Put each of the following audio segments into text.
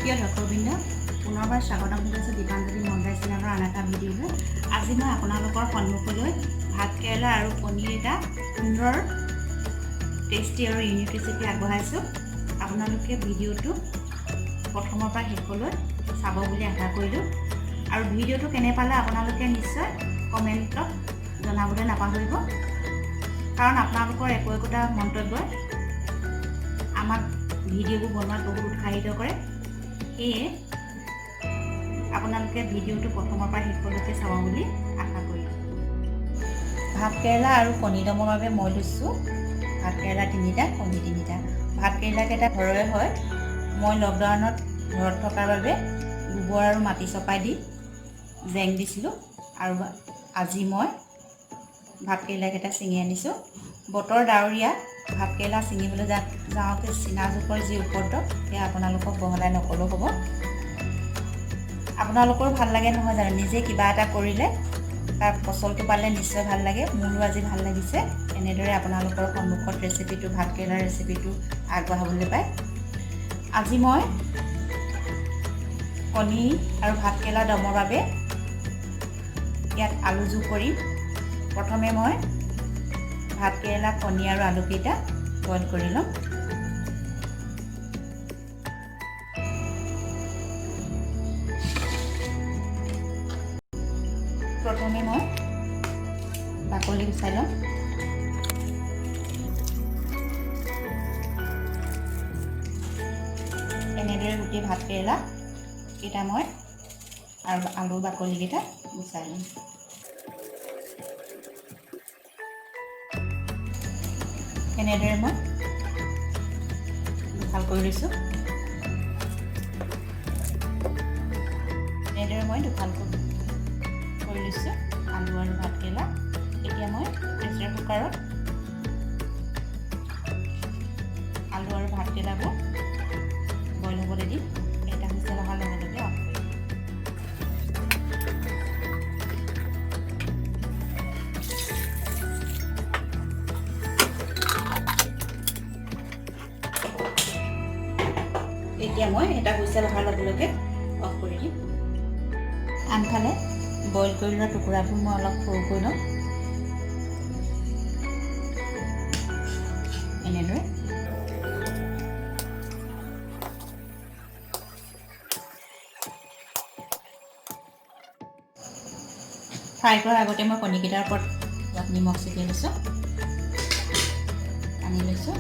প্ৰিয় দৰ্শকবৃন্দ, পুনৰবাৰ স্বাগতম জনাইছোঁ দীপাঞ্জলি মন্দাৰ চেনেলৰ আন এটা ভিডিঅ'লৈ। আজি মই আপোনালোকৰ সন্মুখলৈ ভাত কেৰেলা আৰু কণীৰ এটা সুন্দৰ, টেষ্টি আৰু ইউনিক ৰেচিপি আগবঢ়াইছোঁ। আপোনালোকে ভিডিঅ'টো প্ৰথমৰ পৰা শেষলৈ চাব বুলি আশা কৰিলোঁ আৰু ভিডিঅ'টো কেনে পালে আপোনালোকে নিশ্চয় কমেণ্টত জনাবলৈ নাপাহৰিব, কাৰণ আপোনালোকৰ একো একোটা মন্তব্যই আমাক ভিডিঅ'বোৰ বনোৱাত বহুত উৎসাহিত কৰে। সেয়ে আপোনালোকে ভিডিঅ'টো প্ৰথমৰ পৰা শেষলৈকে চাব বুলি আশা কৰিলোঁ। ভাত কেৰেলা আৰু কণী দমৰ বাবে মই লৈছোঁ ভাত কেৰেলা তিনিটা, কণী তিনিটা। ভাত কেৰেলাকেইটা ঘৰৰে হয়। মই লকডাউনত ঘৰত থকাৰ বাবে গোবৰ আৰু মাটি চপাই দি জেং দিছিলোঁ আৰু আজি মই ভাত কেৰেলাকেইটা ছিঙি আনিছোঁ। বতৰ ডাৱৰীয়া। ভাত কেৰেলা ছিঙিবলৈ যাওঁতে চীনা জোকৰ যি উপদ্ৰৱ, সেয়া আপোনালোকক বহলাই নক'লেও হ'ব। আপোনালোকৰো ভাল লাগে নহয় জানো? নিজে কিবা এটা কৰিলে তাৰ ফচলটো পালে নিশ্চয় ভাল লাগে। মোৰো আজি ভাল লাগিছে এনেদৰে আপোনালোকৰ সন্মুখত ৰেচিপিটো, ভাত কেৰেলাৰ ৰেচিপিটো আগবঢ়াবলৈ পাই। আজি মই কণী আৰু ভাত কেৰেলা দমৰ বাবে ইয়াত আলু যোগ কৰিম। প্ৰথমে মই ভাত কেৰেলা, কণী আৰু আলুকেইটা বইল কৰি ল'ম। প্ৰথমে মই বাকলি গুচাই ল'ম। এনেদৰে গোটেই ভাত কেৰেলা কেইটা মই আৰু আলু বাকলিকেইটা গুচাই ল'ম। এনেদৰে মই দুফাল কৰি লৈছোঁ। এনেদৰে মই দুফাল কৰি লৈছোঁ আলু আৰু ভাতকেৰেলা। এতিয়া মই প্ৰেছাৰ কুকাৰত আলু আৰু ভাতকেৰেলাবোৰ বইল হ'বলৈ দিম। এটা হুইচেল অহাৰ লগে লগে অফ কৰিম। এতিয়া মই এটা হুইচেল অহাৰ লগে লগে অফ কৰি দিম। আনফালে বইল কৰি লোৱা টুকুৰাবোৰ মই অলপ সৰু কৰি ল'ম এনেদৰে। ফ্ৰাই কৰাৰ আগতে মই কণীকেইটাৰ ওপৰত অলপ নিমখ ছটিয়াই লৈছোঁ, সানি লৈছোঁ।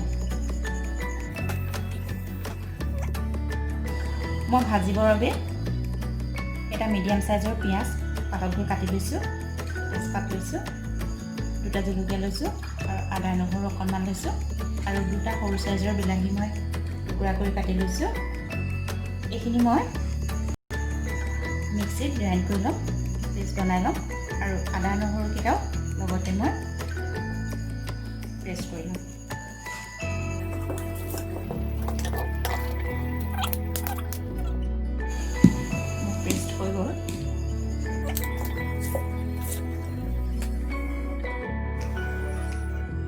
মই ভাজিবৰ বাবে এটা মিডিয়াম চাইজৰ পিঁয়াজ পাতলকৈ কাটি লৈছোঁ, তেজপাত লৈছোঁ, দুটা জলকীয়া লৈছোঁ আৰু আদা নহৰু অকণমান লৈছোঁ আৰু দুটা সৰু চাইজৰ বিলাহী মই টুকুৰা কৰি কাটি লৈছোঁ। এইখিনি মই মিক্সিত গ্ৰাইণ্ড কৰি ল'ম, পেষ্ট বনাই ল'ম আৰু আদা নহৰুকেইটাও লগতে মই পেষ্ট কৰি ল'ম। পেষ্ট হৈ গ'ল।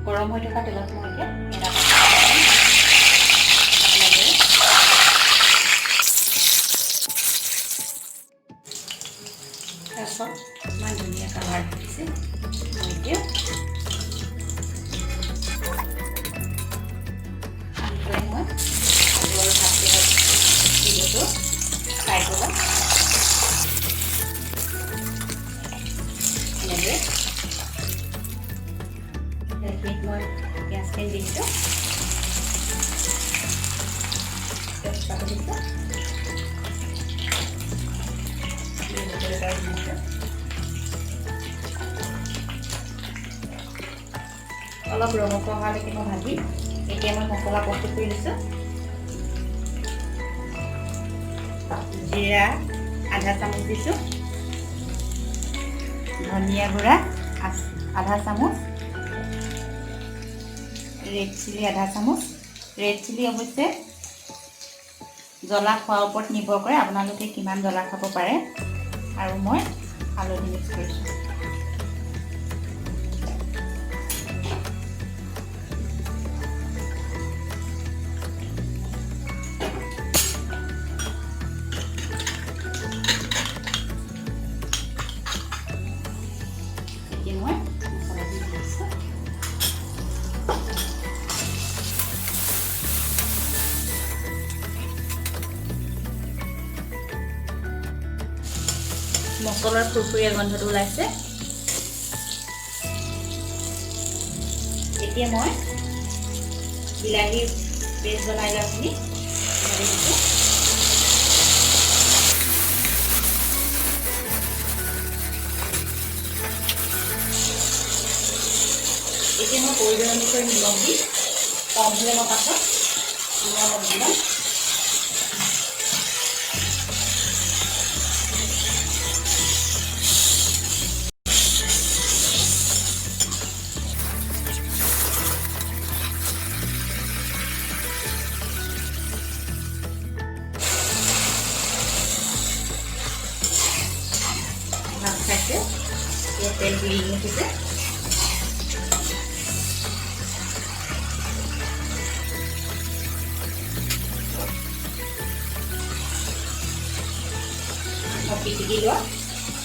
গৰম হৈ থকা তেলত মই এতিয়া এটা এনেদৰে। তাৰপাছত ইমান ধুনীয়া কালাৰ দিছে। মই এতিয়া আনফালে মই আলু আৰু ভাত ভিডিঅ'টো ফ্ৰাই কৰি ল'ম এনেদৰে। তেলখিনিত মই পিঁয়াজখিনি দি দিছোঁ, তেজপাতো দিছোঁ, জলকীয়া দি দিছোঁ। অলপ ৰঙচুৱা হোৱালৈকে মই ভাজি এতিয়া মই মছলা প্ৰস্তুত কৰি লৈছোঁ। জিৰা আধা চামুচ দিছোঁ, ধনিয়া গুড়া আধা চামুচ, ৰেড চিলি আধা চামুচ। ৰেড চিলি অৱশ্যে জ্বলা খোৱাৰ ওপৰত নিৰ্ভৰ কৰে, আপোনালোকে কিমান জ্বলা খাব পাৰে। আৰু মই হালধি মিক্স কৰিছোঁ। এতিয়া মই মছলা দি দিছোঁ। মছলাৰ ফুৰফুৰীয়া গোন্ধটো ওলাইছে। এতিয়া মই বিলাহীৰ পেষ্ট বনাই লোৱাখিনি ঢালি দিছোঁ। এতিয়া মই প্ৰয়োজন অনুসৰি নিমখ দি, কম হ'লে মই পাছত নিমখ অলপ দি ল'ম। ভাত খাইছে, এতিয়া তেল বিৰি উঠিছে। মই পিটিকি লোৱা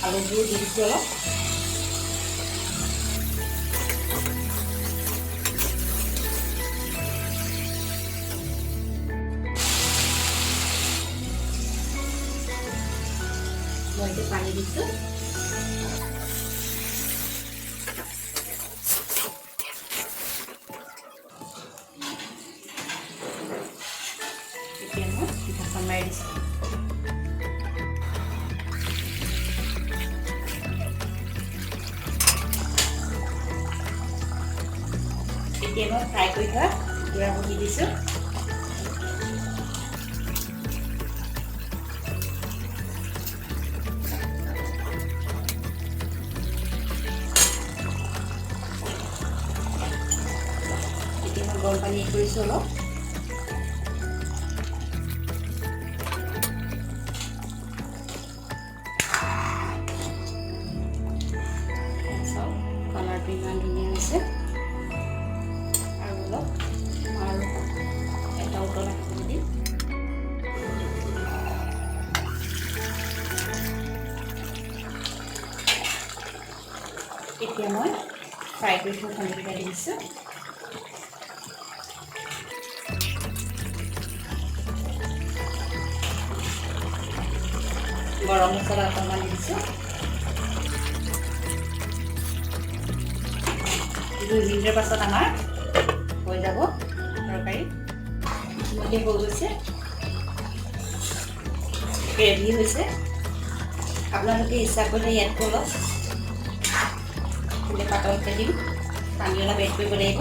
আলুবোৰ দি দিছোঁ অলপ। মই এতিয়া পানী দিছোঁ। এতিয়া মই ঢাকন মাৰি দিছোঁ। এতিয়া মই ফ্ৰাই কৰি থোৱা টুকুৰাবোৰ দি দিছোঁ। এতিয়া মই গৰম পানী এড কৰিছোঁ অলপ। চাওক, কালাৰটো ইমান ধুনীয়া হৈছে। আৰু অলপ, আৰু এটা উতলা খাবলৈ দিম। এতিয়া মই ফ্ৰাই কৰি থোৱা কণীকেইটা দি দিছোঁ। গৰম মছলা অকণমান দি দিছোঁ। 2 মিনিটৰ পাছত আমাৰ হৈ যাব তৰকাৰী। ইতিমধ্যে হৈ গৈছে, গ্ৰেভি হৈছে। আপোনালোকে ইচ্ছা কৰিলে ইয়াতকৈ অলপ পাতলকৈ দিম, পানী অলপ এড কৰিব লাগিব।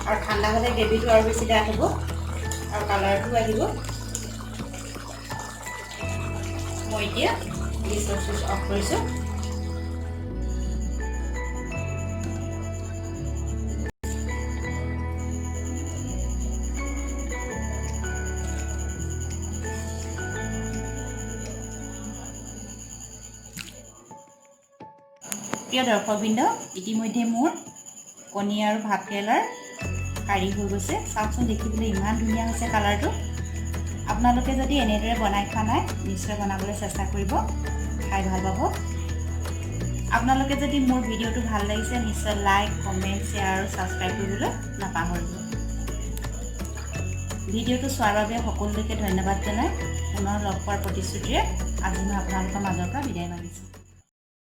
আৰু ঠাণ্ডা হ'লে গ্ৰেভিটো আৰু বেছি ডাঠ হ'ব আৰু কালাৰটোও আহিব। মই এতিয়া গেছৰ চুইচ অফ কৰিছোঁ। প্ৰিয় দৰ্শকবৃন্দ, ইতিমধ্যে মোৰ কণী আৰু ভাত কেৰেলাৰ কাৰী হৈ গৈছে। চাওকচোন, দেখিবলৈ ইমান ধুনীয়া হৈছে কালাৰটো। আপোনালোকে যদি এনেদৰে বনাই খোৱা নাই, নিশ্চয় বনাবলৈ চেষ্টা কৰিব, খাই ভাল পাব। আপোনালোকে যদি মোৰ ভিডিঅ'টো ভাল লাগিছে, নিশ্চয় লাইক, কমেণ্ট, শ্বেয়াৰ আৰু ছাবস্ক্ৰাইব কৰিবলৈ নাপাহৰিব। ভিডিঅ'টো চোৱাৰ বাবে সকলোলৈকে ধন্যবাদ জনাই পুনৰ লগ পোৱাৰ প্ৰতিশ্ৰুতিৰে আজি মই আপোনালোকৰ মাজৰ পৰা বিদায় মাগিছোঁ।